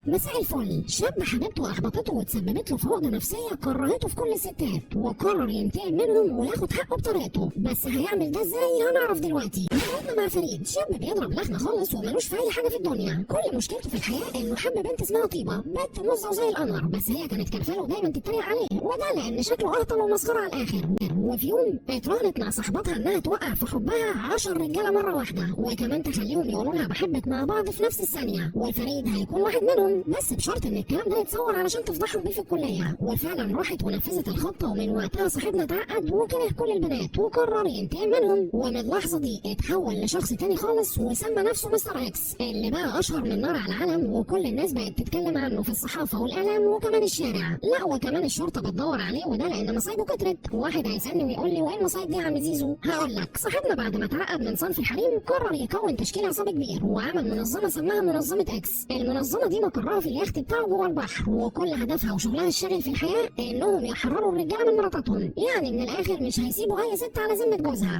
مساء الفل. شاب حبيبته احبطته وتسببت له في عقده نفسية كرهته في كل الستات، وقرر ينتقم منهم وياخد حقه بطريقته، بس هيعمل ده ازاي هنعرف دلوقتي. بدايتنا مع فريد، شاب بيضرب لخمه خالص ومالوش في اي حاجة في الدنيا. كل مشكلته في الحياة انه حب بنت اسمها طيبة، بنت مزه وزي القمر، بس هي كانت كرفاله ودايما تتريق عليه، وده لان شكله اهطل ومسخره على الاخر. وفي يوم اتراهنت مع صاحبتها انها توقع في حبها 10 رجاله مرة واحدة، وكمان تخليهم يقولوا لها بحبك مع بعض في نفس الثانية، وفريد هيكون واحد منهم، بس بشرط ان الكلام ده يتصور علشان تفضحهم بيه في الكلية. وفعلا راحت ونفذت الخطة، ومن وقتها صاحبنا اتعقد وكره كل البنات وقرر ينتقم منهم. ومن اللحظة دي اتحول لشخص تاني خالص وسمى نفسه مستر اكس، اللي بقى اشهر من نار على العالم، وكل الناس بقت تتكلم عنه في الصحافة والاعلام وكمان الشارع. لا وكمان الشرطة بتدور عليه، وده لان مصايبه كترت. واحد هيسالني ويقول لي وايه المصايب دي يا عم زيزو؟ هقول لك، صاحبنا بعد ما اتعقد من صنف الحريم قرر يكون تشكيل عصابي كبير، وعمل منظمة سماها منظمة اكس. المنظمة دي مقرها في اليخت بتاعه جوه البحر، وكل هدفها وشغلها الشاغل في الحياة انهم يحرروا الرجالة من مراتاتهم، يعني من الاخر مش هيسيبوا اي ست على ذمه جوزها.